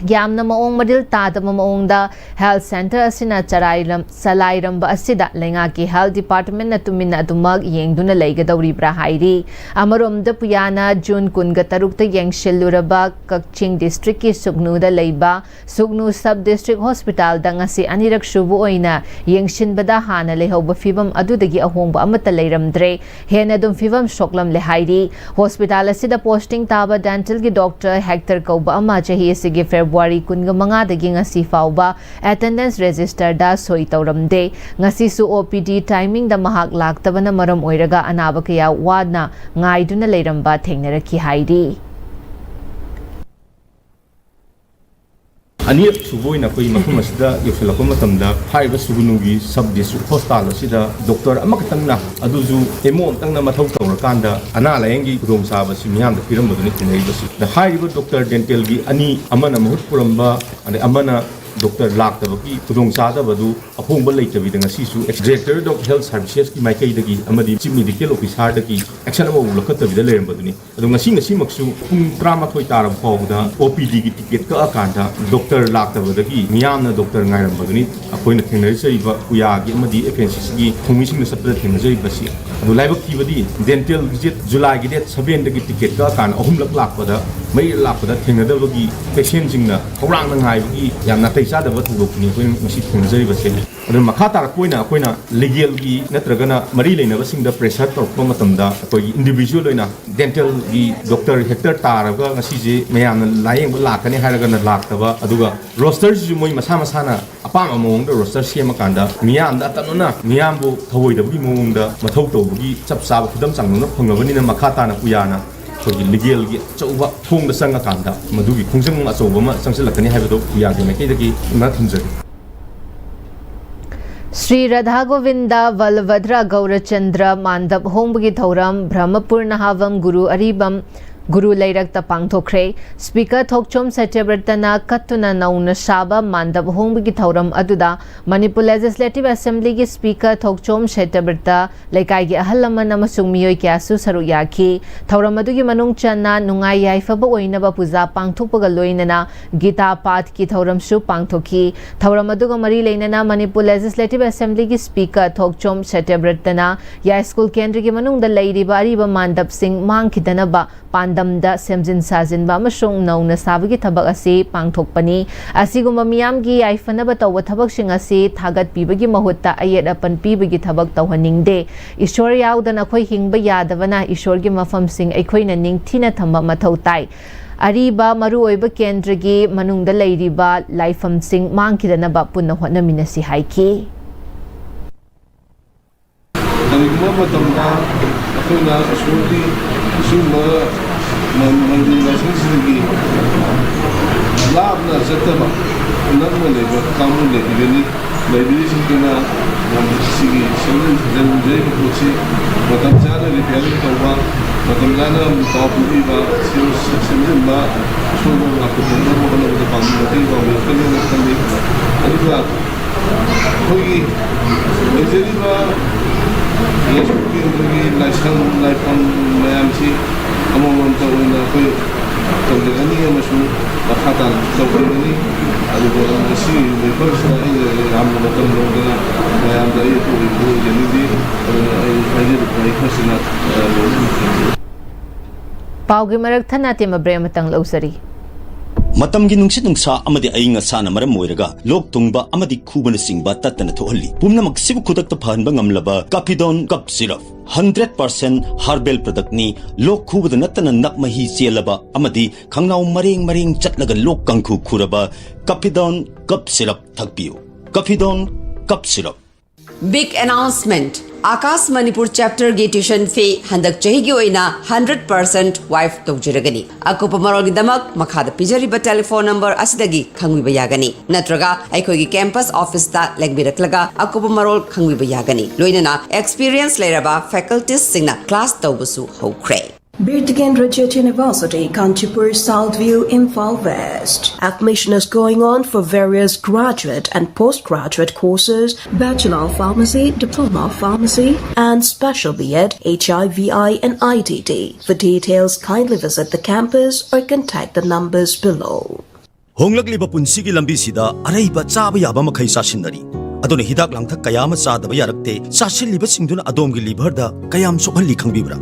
ꯌꯥꯝꯅ ꯃꯑꯣꯡ ꯃꯔꯤꯜ ꯇꯥꯗꯕ ꯃꯑꯣꯡꯗ health centre ꯑꯁꯤꯅ ꯆꯔꯥꯏꯔꯝ-, ꯆꯂꯥꯏꯔꯝꯕ ꯑꯁꯤꯗ ꯂꯩꯉꯥꯛꯀꯤ health departmentꯅ ꯇꯨꯃꯤꯟꯅ ꯑꯗꯨꯃꯛ ꯌꯦꯡꯗꯨꯅ ꯂꯩꯒꯗꯧꯔꯤꯕ꯭ꯔꯥ ꯍꯥꯏꯔꯤ꯫ ꯑꯃꯔꯣꯝꯗ ꯄꯨꯌꯥꯅ June ꯀꯨꯟꯒ ꯇꯔꯨꯛꯇ ꯌꯦꯡꯁꯤꯜꯂꯨꯔꯕ ꯀꯛꯆꯤꯡ districtꯀꯤ ꯁꯨꯒꯅꯨꯗ ꯂꯩꯕ ꯁꯨꯒꯅꯨ sub district hospitalꯗ ꯉꯁꯤ ꯑꯅꯤꯔꯛ ꯁꯨꯕ ꯑꯣꯏꯅ ꯌꯦꯡꯁꯤꯟꯕꯗ ꯍꯥꯟꯅ ꯂꯩꯍꯧꯕ ꯐꯤꯕꯝ ꯑꯗꯨꯗꯒꯤ ꯑꯍꯣꯡꯕ ꯑꯃꯠꯇ ꯂꯩꯔꯝꯗ꯭ꯔꯦ꯫ ꯍꯦꯟꯅ ꯑꯗꯨꯝ ꯐꯤꯕꯝ ꯁꯣꯛꯂꯝꯂꯦ ꯍꯥꯏꯔꯤ꯫ Hospital ꯑꯁꯤꯗ posting ꯇꯥꯕ dentalꯒꯤ doctor Hector ꯀꯧꯕ ꯑꯃ ꯆꯍꯤ ꯑꯁꯤꯒꯤ February ꯀꯨꯟꯒ ꯃꯉꯥꯗꯒꯤ ꯉꯁꯤ ꯐꯥꯎꯕ attendance registerꯗ ꯁꯣꯏ ꯇꯧꯔꯝꯗꯦ꯫ ꯉꯁꯤꯁꯨ OPD timingꯗ ꯃꯍꯥꯛ ꯂꯥꯛꯇꯕꯅ ꯃꯔꯝ ꯑꯣꯏꯔꯒ ꯑꯅꯥꯕ ꯀꯌꯥ ꯋꯥꯅ ꯉꯥꯏꯗꯨꯅ ꯂꯩꯔꯝꯕ ꯊꯦꯡꯅꯔꯛꯈꯤ ꯍꯥꯏꯔꯤ꯫ ꯑꯅꯤꯔꯛ ꯁꯨꯕ ꯑꯣꯏꯅ ꯑꯩꯈꯣꯏ ꯃꯐꯝ ꯑꯁꯤꯗ ꯌꯧꯁꯤꯜꯂꯛꯄ ꯃꯇꯝꯗ, ꯍꯥꯏꯔꯤꯕ ꯁꯨꯒꯅꯨꯒꯤ sub district hospital ꯑꯁꯤꯗ doctor ꯑꯃꯈꯛꯇꯪꯅ, ꯑꯗꯨꯁꯨ MO ꯑꯃꯇꯪꯅ ꯃꯊꯧ ꯇꯧꯔꯀꯥꯟꯗ ꯑꯅꯥ ꯂꯥꯌꯦꯡꯒꯤ ꯈꯨꯗꯣꯡꯆꯥꯕꯁꯤ ꯃꯤꯌꯥꯝꯗ ꯄꯤꯔꯝꯕꯗꯨꯅꯤ ꯊꯦꯡꯅꯔꯤꯕꯁꯤ꯫ ꯑꯗ ꯍꯥꯏꯔꯤꯕ doctor dentalꯒꯤ ꯑꯅꯤ, ꯑꯃꯅ ꯃꯍꯨꯠ ꯄꯨꯔꯝꯕ, ꯑꯗꯩ ꯑꯃꯅ doctor ꯂꯥꯛꯇꯕꯒꯤ ꯈꯨꯗꯣꯡꯆꯥꯗꯕꯗꯨ ꯑꯍꯣꯡꯕ ꯂꯩꯇꯕꯤꯗ ꯉꯁꯤꯁꯨ Directorate of Health Servicesꯀꯤ ꯃꯥꯏꯀꯩꯗꯒꯤ ꯑꯃꯗꯤ Chief Medical Officerꯗꯒꯤ action ꯑꯃꯐꯥꯎ ꯂꯧꯈꯠꯇꯕꯤꯗ ꯂꯩꯔꯝꯕꯗꯨꯅꯤ꯫ ꯑꯗꯣ ꯉꯁꯤ, ꯉꯁꯤꯃꯛꯁꯨ ꯄꯨꯡ ꯇꯔꯥꯃꯥꯊꯣꯏ ꯇꯥꯔꯕ ꯐꯥꯎꯕꯗ OPDꯒꯤ ticket ꯀꯛꯑꯀꯥꯟꯗ doctor ꯂꯥꯛꯇꯕꯗꯒꯤ ꯃꯤꯌꯥꯝꯅ doctor ꯉꯥꯏꯔꯝꯕꯗꯨꯅꯤ ꯑꯩꯈꯣꯏꯅ ꯊꯦꯡꯅꯖꯔꯤꯕ ꯄꯨꯌꯥꯒꯤ ꯑꯃꯗꯤ FNCCꯒꯤ ꯊꯧꯃꯤꯁꯤꯡꯅ ꯆꯠꯄꯗ ꯊꯦꯡꯅꯖꯔꯤꯕꯁꯤ꯫ ꯑꯗꯨ ꯂꯥꯏꯕꯛ ꯊꯤꯕꯗꯤ dentalꯒꯤ Julyꯒꯤ date sevenꯗꯒꯤ ticket ꯀꯛꯑꯀꯥꯟꯗ ꯑꯍꯨꯝꯂꯛ ꯂꯥꯛꯄꯗ, ꯃꯔꯤꯔꯛ ꯂꯥꯛꯄꯗ ꯊꯦꯡꯅꯗꯕꯒꯤ patientꯁꯤꯡꯅ ꯈꯧꯔꯥꯡꯅ ꯉꯥꯏꯕꯒꯤ ꯌꯥꯝ ꯅꯥꯇꯩ ꯆꯥꯗꯕ ꯊꯧꯗꯣꯛꯇꯨꯅꯤ ꯑꯩꯈꯣꯏꯅ ꯉꯁꯤ ꯊꯦꯡꯅꯖꯔꯤꯕꯁꯦ꯫ ꯑꯗꯨꯅ ꯃꯈꯥ ꯇꯥꯔꯛꯄ ꯑꯣꯏꯅ ꯑꯩꯈꯣꯏꯅ legalꯒꯤ ꯅꯠꯇ꯭ꯔꯒꯅ ꯃꯔꯤ ꯂꯩꯅꯕꯁꯤꯡꯗ pressure ꯇꯧꯔꯛꯄ ꯃꯇꯝꯗ ꯑꯩꯈꯣꯏꯒꯤ individual ꯑꯣꯏꯅ dentalꯒꯤ doctor Hector ꯇꯥꯔꯒ ꯉꯁꯤꯁꯦ ꯃꯌꯥꯝꯅ ꯂꯥꯌꯦꯡꯕ ꯂꯥꯛꯀꯅꯤ ꯍꯥꯏꯔꯒꯅ ꯂꯥꯛꯇꯕ, ꯑꯗꯨꯒ rosterꯁꯤꯁꯨ ꯃꯣꯏ ꯃꯁꯥ ꯃꯁꯥꯅ ꯑꯄꯥꯝꯕ ꯃꯑꯣꯡꯗ roster ꯁꯦꯝꯃꯀꯥꯟꯗ ꯃꯤꯌꯥꯝꯗ ꯑꯇꯝꯅꯅ ꯃꯤꯌꯥꯝꯕꯨ ꯊꯧꯑꯣꯏꯗꯕꯒꯤ ꯃꯑꯣꯡꯗ ꯃꯊꯧ ꯇꯧꯕꯒꯤ ꯆꯞ ꯆꯥꯕ ꯈꯨꯗꯝ ꯆꯥꯡꯗꯝꯅ ꯐꯪꯉꯕꯅꯤꯅ ꯃꯈꯥ ꯇꯥꯅ ꯄꯨꯌꯥꯅ ꯑꯩꯈꯣꯏꯒꯤ ꯂꯤꯒꯦꯜꯒꯤ ꯑꯆꯧꯕ ꯊꯣꯡꯗ ꯆꯪꯉꯀꯥꯟꯗ ꯃꯗꯨꯒꯤ ꯈꯣꯡꯖꯪ ꯑꯆꯧꯕ ꯑꯃ ꯆꯪꯁꯤꯜꯂꯛꯀꯅꯤ ꯍꯥꯏꯕꯗꯨ ꯈꯨꯌꯥꯒꯤ ꯃꯥꯏꯀꯩꯗꯒꯤ ꯑꯃ ꯊꯝꯖꯒꯦ꯫ ꯁ꯭ꯔꯤ ꯔꯥꯙꯥ ꯒꯣꯕꯤꯟꯗ ꯕꯜꯚꯗ꯭ꯔ ꯒꯧꯔꯆꯟꯗ꯭ꯔ ꯃꯥꯟꯗꯞ ꯍꯣꯡꯕꯒꯤ ꯊꯧꯔꯝ ꯕ꯭ꯔꯍꯃꯄꯨꯔ ꯅꯍꯥꯕꯝ ꯒꯨꯔꯨ ꯑꯔꯤꯕꯝ ꯒꯨꯔꯨ ꯂꯩꯔꯛꯇ ꯄꯥꯡꯊꯣꯛꯈ꯭ꯔꯦ꯫ ꯁ꯭ꯄꯤꯀꯔ ꯊꯣꯛꯆꯣꯝ ꯁꯇ꯭ꯌꯕ꯭ꯔꯇꯅ ꯀꯠꯇꯨꯅ ꯅꯧꯅ ꯁꯥꯕ ꯃꯥꯟꯗꯞ ꯍꯣꯡꯕꯒꯤ ꯊꯧꯔꯝ ꯑꯗꯨꯗ ꯃꯅꯤꯄꯨꯔ ꯂꯦꯖꯤꯁꯂꯦꯇꯤꯚ ꯑꯦꯁꯦꯝꯕ꯭ꯂꯤꯒꯤ ꯁ꯭ꯄꯤꯀꯔ ꯊꯣꯛꯆꯣꯝ ꯁꯇ꯭ꯌꯕ꯭ꯔꯇ, ꯂꯩꯀꯥꯏꯒꯤ ꯑꯍꯜ ꯂꯃꯟ ꯑꯃꯁꯨꯡ ꯃꯤꯑꯣꯏ ꯀꯌꯥꯁꯨ ꯁꯔꯨꯛ ꯌꯥꯈꯤ꯫ ꯊꯧꯔꯝ ꯑꯗꯨꯒꯤ ꯃꯅꯨꯡ ꯆꯟꯅ ꯅꯨꯡꯉꯥꯏ ꯌꯥꯏꯐꯕ ꯑꯣꯏꯅꯕ ꯄꯨꯖꯥ ꯄꯥꯡꯊꯣꯛꯄꯒ ꯂꯣꯏꯅꯅ ꯒꯤꯇꯥ ꯄꯥꯊꯀꯤ ꯊꯧꯔꯝꯁꯨ ꯄꯥꯡꯊꯣꯛꯈꯤ꯫ ꯊꯧꯔꯝ ꯑꯗꯨꯒ ꯃꯔꯤ ꯂꯩꯅꯅ ꯃꯅꯤꯄꯨꯔ ꯂꯦꯖꯤꯁꯂꯦꯇꯤꯚ ꯑꯦꯁꯦꯝꯕ꯭ꯂꯤꯒꯤ ꯁ꯭ꯄꯤꯀꯔ ꯊꯣꯛꯆꯣꯝ ꯁꯇ꯭ꯌꯕ꯭ꯔꯇꯅ ꯌꯥꯏꯁ꯭ꯀꯨꯜ ꯀꯦꯟꯗ꯭ꯔꯒꯤ ꯃꯅꯨꯡꯗ ꯂꯩꯔꯤꯕ ꯑꯔꯤꯕ ꯃꯥꯟꯗꯞꯁꯤꯡ ꯃꯥꯡꯈꯤꯗꯅꯕ ꯄꯥꯟꯗꯝꯗ ꯁꯦꯝꯖꯤꯟ ꯁꯥꯖꯤꯟꯕ ꯑꯃꯁꯨꯡ ꯅꯧꯅ ꯁꯥꯕꯒꯤ ꯊꯕꯛ ꯑꯁꯤ ꯄꯥꯡꯊꯣꯛꯄꯅꯤ꯫ ꯑꯁꯤꯒꯨꯝꯕ ꯃꯤꯌꯥꯝꯒꯤ ꯌꯥꯏꯐꯅꯕ ꯇꯧꯕ ꯊꯕꯛꯁꯤꯡ ꯑꯁꯤ ꯊꯥꯒꯠꯄꯤꯕꯒꯤ ꯃꯍꯨꯠꯇ ꯑꯌꯦꯠ ꯑꯄꯟ ꯄꯤꯕꯒꯤ ꯊꯕꯛ ꯇꯧꯍꯟꯅꯤꯡꯗꯦ꯫ ꯏꯁ꯭ꯋꯔ ꯌꯥꯎꯗꯅ ꯑꯩꯈꯣꯏ ꯍꯤꯡꯕ ꯌꯥꯗꯕꯅ ꯏꯁ꯭ꯋꯔꯒꯤ ꯃꯐꯝꯁꯤꯡ ꯑꯩꯈꯣꯏꯅ ꯅꯤꯡꯊꯤꯅ ꯊꯝꯕ ꯃꯊꯧ ꯇꯥꯏ꯫ ꯑꯔꯤꯕ ꯃꯔꯨꯑꯣꯏꯕ ꯀꯦꯟꯗ꯭ꯔꯒꯤ ꯃꯅꯨꯡꯗ ꯂꯩꯔꯤꯕ ꯂꯥꯏꯐꯝꯁꯤꯡ ꯃꯥꯡꯈꯤꯗꯅꯕ ꯄꯨꯟꯅ ꯍꯣꯠꯅꯃꯤꯟꯅꯁꯤ ꯍꯥꯏꯈꯤ꯫ ꯀꯔꯤꯒꯨꯝꯕ ꯃꯇꯝꯗ ꯑꯩꯈꯣꯏꯅ ꯏꯁꯣꯔꯒꯤ ꯑꯁꯤꯒꯨꯝꯕ ꯃꯟꯗꯤꯔ ꯂꯥꯏꯁꯪꯁꯤꯡꯒꯤ ꯂꯥꯞꯅ ꯆꯠꯇꯕ ꯅꯛꯅ ꯂꯩꯕ ꯀꯥꯡꯕꯨ ꯂꯩꯕꯤꯒꯅꯤ꯫ ꯂꯩꯕꯤꯔꯤꯁꯤꯡꯗꯨꯅ ꯁꯤꯒꯤ ꯁꯦꯝꯖꯤꯟ ꯁꯥꯖꯤꯟꯖꯔꯤꯕ ꯄꯣꯠꯁꯤ ꯃꯇꯝ ꯆꯥꯅ ꯔꯤꯄꯤꯌꯥꯔꯤꯡ ꯇꯧꯕ, ꯃꯇꯝ ꯆꯥꯅ ꯄꯥꯎ ꯄꯤꯕꯤꯕ, ꯁꯦꯝꯖꯤꯟꯕ, ꯑꯁꯣꯏꯕ ꯉꯥꯛꯊꯣꯛꯅꯕ ꯍꯣꯠꯅꯕꯗ ꯄꯥꯡꯕꯤ ꯃꯇꯦꯡ ꯄꯥꯡꯕꯤꯔꯛꯀꯅꯤ ꯍꯥꯏꯅ ꯈꯜꯂꯤ꯫ ꯑꯗꯨꯒ ꯑꯩꯈꯣꯏꯒꯤ ꯂꯩꯖꯔꯤꯕ ꯌꯥꯏꯁ꯭ꯀꯨꯜ ꯀꯦꯟꯗ꯭ꯔꯒꯤ ꯂꯥꯏꯁꯪ ꯂꯥꯏꯐꯝ ꯃꯌꯥꯝꯁꯤ ꯑꯃꯃꯝꯇ ꯑꯣꯏꯅ ꯑꯩꯈꯣꯏ ꯇꯧꯖꯒꯅꯤ ꯑꯃꯁꯨꯡ ꯃꯈꯥ ꯇꯥꯅ ꯇꯧꯖꯒꯅꯤ꯫ ꯑꯗꯨꯒ ꯉꯁꯤ ꯃꯤꯐꯝꯁꯤꯗ ꯑꯩꯅ ꯌꯥꯝꯅ ꯃꯇꯝ ꯂꯧꯗꯅ ꯃꯌꯥꯝꯗ ꯑꯩ ꯑꯣꯏꯖꯅꯤꯡꯗꯦ꯫ ꯑꯗꯨꯅ ꯑꯩ ꯍꯥꯏꯖꯔꯤꯕ ꯃꯌꯦꯛ ꯈꯔꯁꯤꯅ ꯂꯣꯏꯁꯤꯟꯖꯔꯒꯦ꯫ ꯄꯥꯎꯒꯤ ꯃꯔꯛ ꯊꯠꯅ ꯑꯇꯦꯟꯕ ꯕ꯭ꯔꯦꯛ ꯑꯃꯇꯪ ꯂꯧꯖꯔꯤ꯫ ꯃꯇꯝꯒꯤ ꯅꯨꯡꯁꯤꯠ ꯅꯨꯡꯁꯥ ꯑꯃꯗꯤ ꯑꯏꯪ ꯑꯁꯥꯅ ꯃꯔꯝ ꯑꯣꯏꯔꯒ ꯂꯣꯛ ꯊꯨꯡꯕ ꯑꯃꯗꯤ ꯈꯨꯕꯅꯆꯤꯡꯕ ꯇꯠꯇꯅ ꯊꯣꯛꯍꯜꯂꯤ꯫ ꯄꯨꯝꯅꯃꯛꯁꯤꯕꯨ ꯈꯨꯗꯛꯇ ꯐꯍꯟꯕ ꯉꯝꯂꯕ ꯀꯥꯐꯤꯗꯣꯟ cough syrup. Hundred percent herbal ꯄ꯭ꯔꯗꯛꯅꯤ꯫ ꯂꯣꯛ ꯈꯨꯕꯗ ꯅꯠꯇꯅ ꯅꯞ ꯃꯍꯤ ꯆꯦꯜꯂꯕ ꯑꯃꯗꯤ ꯈꯪꯅꯥꯎ ꯃꯔꯦꯡ ꯃꯔꯦꯡ ꯆꯠꯂꯒ ꯂꯣꯛ ꯀꯥꯡꯈꯨ ꯈꯨꯔꯕ ꯀꯥꯐꯤꯗꯣꯟ ꯀꯞ ꯁꯤꯔꯞ ꯊꯛꯄꯤꯌꯨ꯫ ꯀꯥꯐꯤꯗꯣꯟ cough syrup. Big announcement. Aakash Manipur ꯆꯦꯞꯇꯔꯒꯤ tuition fee ꯍꯟꯗꯛ ꯆꯍꯤꯒꯤ ꯑꯣꯏꯅ hundred percent waive ꯇꯧꯖꯔꯒꯅꯤ꯫ ꯑꯀꯨꯞꯄ ꯃꯔꯣꯜꯒꯤꯗꯃꯛ ꯃꯈꯥꯗ ꯄꯤꯖꯔꯤꯕ telephone number ꯑꯁꯤꯗꯒꯤ ꯈꯪꯕꯤꯕ ꯌꯥꯒꯅꯤ, ꯅꯠꯇ꯭ꯔꯒ ꯑꯩꯈꯣꯏꯒꯤ campus officeꯇ ꯂꯦꯡꯕꯤꯔꯛꯂꯒ ꯑꯀꯨꯞꯄ ꯃꯔꯣꯜ ꯈꯪꯕꯤꯕ ꯌꯥꯒꯅꯤ꯫ ꯂꯣꯏꯅꯅ experience ꯂꯩꯔꯕ facultiesꯁꯤꯡꯅ class ꯇꯧꯕꯁꯨ ꯍꯧꯈ꯭ꯔꯦ꯫ Birtikendra Jit University, Kanchipur, South View, Imphal West. Admission is going on for various graduate and postgraduate courses, Bachelor of Pharmacy, Diploma of Pharmacy, and Special B.Ed, H I V I, and I T T. For details, kindly visit the campus or contact the numbers below. ꯍꯣꯡꯂꯛꯂꯤꯕ ꯄꯨꯟꯁꯤꯒꯤ ꯂꯝꯕꯤꯁꯤꯗ ꯑꯔꯩꯕ ꯆꯥꯕ ꯌꯥꯕ ꯃꯈꯩ ꯆꯥꯁꯤꯟꯅꯔꯤ꯫ ꯑꯗꯨꯅ ꯍꯤꯗꯥꯛ ꯂꯥꯡꯊꯛ ꯀꯌꯥ ꯑꯃ ꯆꯥꯗꯕ ꯌꯥꯔꯛꯇꯦ꯫ ꯆꯥꯁꯤꯜꯂꯤꯕꯁꯤꯡꯗꯨꯅ ꯑꯗꯣꯝꯒꯤ liverꯗ ꯀꯌꯥꯝ ꯁꯣꯛꯍꯜꯂꯤ ꯈꯪꯕꯤꯕ꯭ꯔꯥ?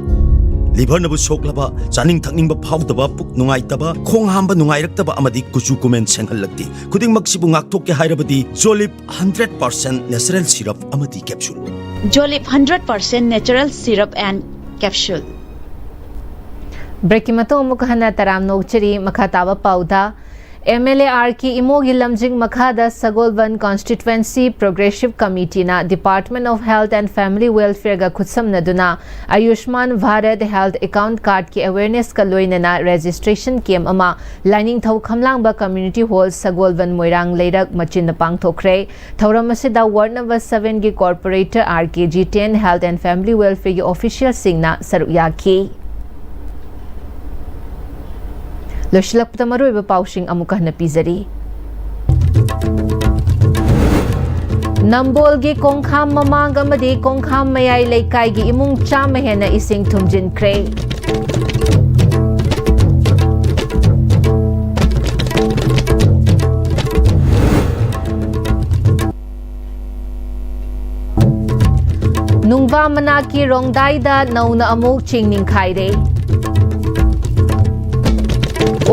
Liverꯅꯕꯨ ꯁꯣꯛꯂꯕ, ꯆꯥꯅꯤꯡ ꯊꯛꯅꯤꯡꯕ ꯐꯥꯎꯗꯕ, ꯄꯨꯛ ꯅꯨꯡꯉꯥꯏꯇꯕ, ꯈꯣꯡ ꯍꯥꯝꯕ ꯅꯨꯡꯉꯥꯏꯔꯛꯇꯕ ꯑꯃꯗꯤ ꯀꯨꯆꯨ ꯀꯨꯃꯦꯟ ꯁꯦꯡꯍꯜꯂꯛꯇꯦ꯫ ꯈꯨꯗꯤꯡꯃꯛꯁꯤꯕꯨ ꯉꯥꯛꯊꯣꯛꯀꯦ ꯍꯥꯏꯔꯕꯗꯤ Jolib hundred percent natural syrup ꯑꯃꯗꯤ capsule꯫ Jolib hundred percent natural syrup and capsule꯫ Breakꯀꯤ ꯃꯇꯨꯡ ꯑꯃꯨꯛ ꯍꯟꯅ ꯇꯔꯥꯝꯅ ꯑꯣꯛꯆꯔꯤ꯫ ꯃꯈꯥ ꯇꯥꯕ ꯄꯥꯎꯗ, M L A R K ꯏꯃꯣꯒꯤ ꯂꯝꯖꯤꯡ ꯃꯈꯥꯗ ꯁꯒꯣꯜꯕꯟ Constituency Progressive Committeeꯅ Department of Health and Family Welfareꯒ ꯈꯨꯠꯁꯝꯅꯗꯨꯅ Ayushman Bharat Health Account Cardꯀꯤ awarenessꯀ ꯂꯣꯏꯅꯅ registration camp ꯑꯃ ꯂꯥꯏꯅꯤꯡꯊꯧ ꯈꯝꯂꯥꯡꯕ Community Hall, ꯁꯒꯣꯜꯕꯟ, ꯃꯣꯏꯔꯥꯡ ꯂꯩꯔꯛ ꯃꯆꯤꯟꯗ ꯄꯥꯡꯊꯣꯛꯈ꯭ꯔꯦ꯫ ꯊꯧꯔꯝ ꯑꯁꯤꯗ ward number sevenꯒꯤ corporator R K Jiten, Health and Family Welfareꯒꯤ officialꯁꯤꯡꯅ ꯁꯔꯨꯛ ꯌꯥꯈꯤ꯫ ꯂꯣꯏꯁꯤꯜꯂꯛꯄꯗ ꯃꯔꯨꯑꯣꯏꯕ ꯄꯥꯎꯁꯤꯡ ꯑꯃꯨꯛꯀ ꯍꯟꯅ ꯄꯤꯖꯔꯤ꯫ ꯅꯝꯕꯣꯜꯒꯤ ꯀꯣꯡꯈꯥꯝ ꯃꯃꯥꯡ ꯑꯃꯗꯤ ꯀꯣꯡꯈꯥꯝ ꯃꯌꯥꯏ ꯂꯩꯀꯥꯏꯒꯤ ꯏꯃꯨꯡ ꯆꯥꯝꯃ ꯍꯦꯟꯅ ꯏꯁꯤꯡ ꯊꯨꯝꯖꯤꯟꯈ꯭ꯔꯦ꯫ ꯅꯨꯡꯕꯥ ꯃꯅꯥꯛꯀꯤ ꯔꯣꯡꯗꯥꯏꯗ ꯅꯧꯅ ꯑꯃꯨꯛ ꯆꯤꯡ ꯅꯤꯡꯈꯥꯏꯔꯦ꯫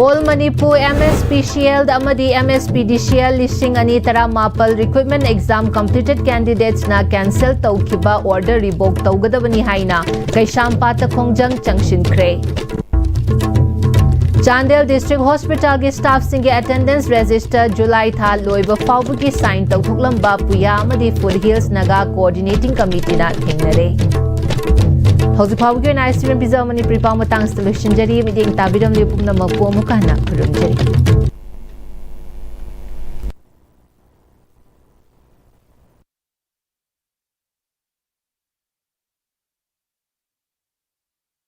All Manipur M S P C L ꯑꯃꯗꯤ M S P D C L ꯂꯤꯁꯤꯡ ꯑꯅꯤ ꯇꯔꯥꯃꯥꯄꯜ recruitment exam completed candidatesꯅ cancel ꯇꯧꯈꯤꯕ order revoke ꯇꯧꯒꯗꯕꯅꯤ ꯍꯥꯏꯅ ꯀꯩꯁꯥꯝꯄꯥꯠꯇ ꯈꯣꯡꯖꯪ ꯆꯪꯁꯤꯟꯈ꯭ꯔꯦ꯫ ꯆꯥꯟꯗꯦꯜ ꯗꯤꯁꯇ꯭ꯔꯤꯛ ꯍꯣꯁꯄꯤꯇꯥꯜꯒꯤ ꯁ꯭ꯇꯥꯐꯁꯤꯡꯒꯤ ꯑꯦꯇꯦꯟꯗꯦꯟꯁ ꯔꯦꯖꯤꯁꯇꯔ ꯖꯨꯂꯥꯏ ꯊꯥ ꯂꯣꯏꯕ ꯐꯥꯎꯕꯒꯤ ꯁꯥꯏꯟ ꯇꯧꯊꯣꯛꯂꯝꯕ ꯄꯨꯌꯥ ꯑꯃꯗꯤ ꯐꯨꯠ ꯍꯤꯜꯁ ꯅꯥꯒꯥ ꯀꯣꯑꯣꯔꯗꯤꯅꯦꯇꯤꯡ ꯀꯃꯤꯇꯤꯅ ꯊꯦꯡꯅꯔꯦ꯫ ꯍꯧꯖꯤꯛ ꯐꯥꯎꯕꯒꯤ ꯑꯣꯏꯅ ꯑꯥꯏ ꯁꯤ ꯄꯤꯖꯕ ꯃꯅꯤꯄꯨꯔꯤ ꯄꯥꯎ ꯃꯇꯥꯡꯁꯤꯗ ꯂꯣꯏꯁꯤꯟꯖꯔꯤ꯫ ꯃꯤꯠꯌꯦꯡ ꯇꯥꯕꯤꯔꯝꯂꯤꯕ ꯄꯨꯝꯅꯃꯛꯄꯨ ꯑꯃꯨꯛꯀ ꯍꯟꯅ ꯈꯨꯔꯨꯝꯖꯔꯤ꯫